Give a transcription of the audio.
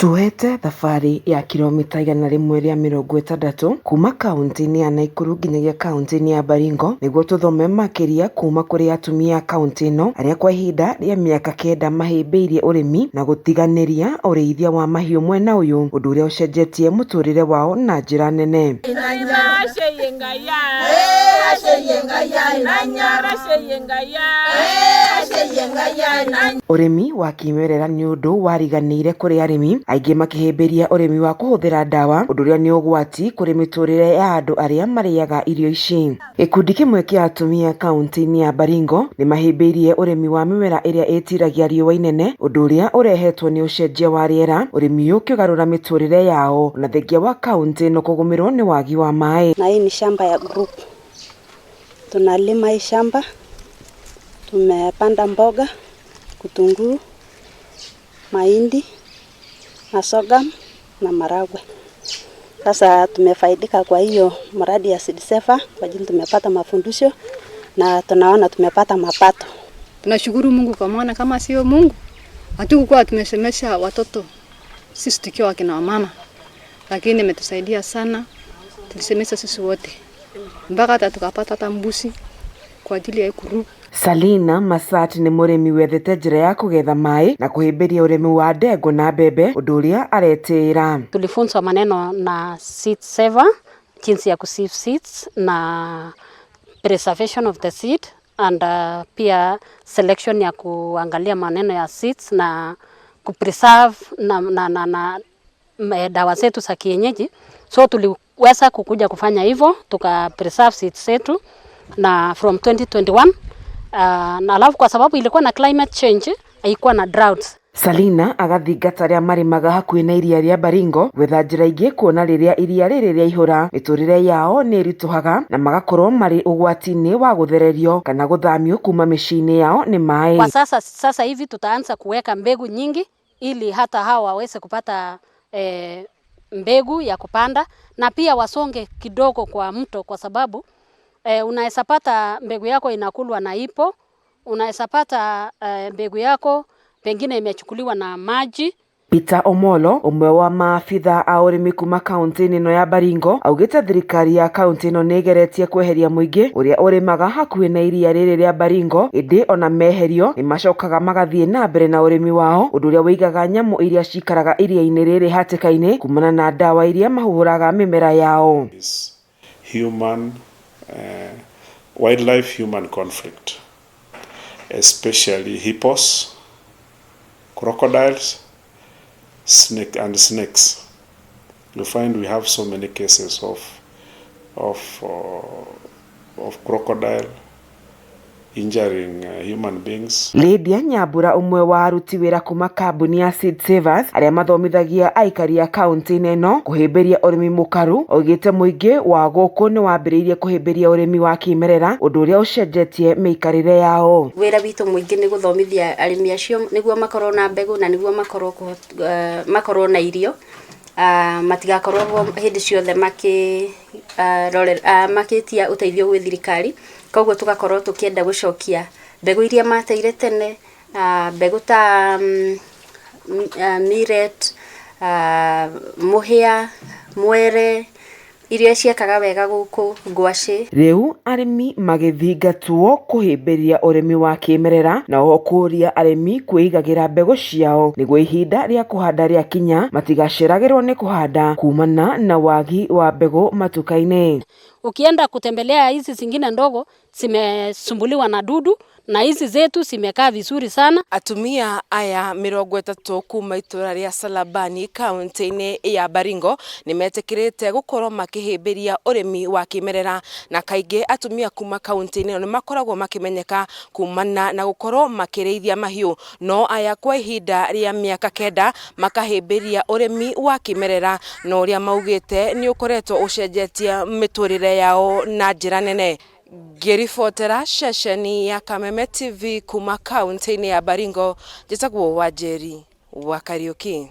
Tuoete thabarĩ ya kilomita 160 kuma kaunti-inĩ ya Nakuru nginyagia kaunti-inĩ ya Baringo nĩguo tũthome makĩria kuma kũrĩ atumia a kaunti ĩno arĩa kwa ihinda rĩa mĩaka 9 mahĩmbĩirie ũrĩmi na gũtiganĩria ũrĩithia wa mahiũ mwena ũyũ, ũndũ ũrĩa ũcenjetie mũtũrĩre wao na njĩra nene. Ũrĩmi wa kĩmerera nĩ ũndũ wariganĩire kũrĩ arĩmi aingĩ makĩhĩmbĩria ũrĩmi wa kũhũthĩra ndawa, ũndũ ũrĩa nĩ ũgwati kũrĩ mĩtũrĩre ya andũ arĩa marĩaga irio ici. Gĩkundi kĩmwe kĩa atumia kaunti-inĩ ya Baringo nĩ mahĩmbĩirie ũrĩmi wa mĩmera ĩrĩa ĩtiragia riũa inene, ũndũ ũrĩa ũrehetwo nĩ ũcenjia wa rĩera, ũrĩmi ũyũ ũkĩgarũra mĩtũrĩre yao ona thengia wa kaunti ĩno kũgũmĩrwo nĩ wagi wa maĩ. Na hii ni shamba ya group. Tunalima hii shamba, tumepanda mboga, kitunguu, mahindi na sorghum na maragwe. Sasa tumefaidika kwa hiyo mradi ya Seed Saver kwa ajili tumepata mafundisho na tunaona tumepata mapato. Tunashukuru Mungu kwa maana kama sio Mungu hatukukuwa tumesomesha watoto sisi tukiwa wakina mama, lakini imetusaidia sana, tulisomesha sisi wote mpaka hata tukapata hata mbuzi kwa ajili ya group. Salina Masat nĩ mũrĩmi wethete njĩra ya kũgetha maĩ na kũhĩmbĩria ũrĩmi wa ndengũ na mbembe, ũndũ ũrĩa aretĩĩra. Tulifunzwa maneno na Seed Saver, jinsi ya kusave seeds na preservation of the seed and pia selection ya kuangalia maneno ya seeds na kupreserve na dawa zetu za kienyeji. So tuliweza kukuja kufanya hivyo, tuka preserve seeds zetu na from 2021 na alafu kwa sababu ilikuwa na climate change, haikuwa na droughts. Salina agathingata arĩa marĩmaga hakuhĩ na iria rĩa Baringo gwetha njĩra ingĩ kuona rĩrĩa iria rĩrĩ rĩaihũra mĩtũrĩre yao nĩ ĩritũhaga na magakorwo marĩ ũgwati-inĩ wa gũthererio kana gũthamio kuma mĩciĩ-inĩ yao nĩ maĩ. Kwa sasa hivi tutaanza kuweka mbegu nyingi ili hata hawa waweze kupata mbegu ya kupanda na pia wasonge kidogo kwa mto, kwa sababu unaweza pata mbegu yako inakulwa na ipo, unaweza pata mbegu yako pengine imechukuliwa na maji. Peter Omolo ũmwe wa maabitha a ũrĩmi kuma kaunti-inĩ ĩno ya Baringo augĩte thirikari ya kaunti ĩno nĩ ĩgeretie kweheria mũingĩ ũrĩa ũrĩmaga hakuhĩ na iria rĩrĩ rĩa Baringo, ĩndĩ ona meherio nĩ macokaga magathiĩ na mbere na ũrĩmi wao, ũndũ ũrĩa wĩigaga nyamũ iria cikaraga iria-inĩ rĩrĩ hatĩka-inĩ kumana na ndawa iria mahũraga mĩmera yao. Human wildlife human conflict, especially hippos, crocodiles, snake and snakes. You find we have so many cases of crocodile injuring human beings. Lydia Nyambura ũmwe wa aruti wĩra kuma kambuni ya Seed Savers arĩa mathomithagia aikari a kaunti-inĩ ĩno kũhĩmbĩria ũrĩmi mũkaru oigĩte mũingĩ wa gũkũ nĩ wambĩrĩirie kũhĩmbĩria ũrĩmi wa kĩmerera, ũndũ ũrĩa ũcenjetie mĩikarĩre yao. Wĩra witũ mũingĩ nĩ gũthomithia arĩmi acio nĩguo makorwo na mbegũ na nĩguo makorwo na irio, matigakorwo hĩndĩ ciothe makĩtia ũteithio gwĩ thirikari. Koguo tũgakorwo tũkĩenda gũcokia mbegũ iria mateire tene, mbegũ ta millet, mũhĩa, mwere, iria ciekaga wega gũkũ, ngwacĩ. Rĩu arĩmi magĩthingatwo kũhĩmbĩria ũrĩmi wa kĩmerera na oho kũũria arĩmi kwĩigagĩra mbegũ ciao nĩguo ihinda rĩa kũhanda rĩakinya matigaceragĩrwo nĩ kũhanda kumana na wagi wa mbegũ matuka-inĩ. Ukienda kutembelea hizi zingine ndogo zimesumbuliwa na dudu na hizi zetu zimekaa vizuri sana. Atumia aya 30 kuma itũra rĩa Salabani kaunti-inĩ ya Baringo nĩmetĩkĩrĩte gũkorwo makĩhĩmbĩria ũrĩmi wa kĩmerera, na kaingĩ atumia kuma kaunti-inĩ ĩno nĩmakoragwo makĩmenyeka kumana na gũkorwo makĩrĩithia mahiũ, no aya kwa ihinda rĩa mĩaka 9 makahĩmbĩria ũrĩmi wa kĩmerera, na ũrĩa maugĩte nĩ ũkoretwo ũcenjetie mĩtũrĩre yao na njĩra nene. Ngĩribotera ceceni ya Kameme TV kuma kaunti-inĩ ya Baringo, njĩtagwo Wanjeri wa Kariuki.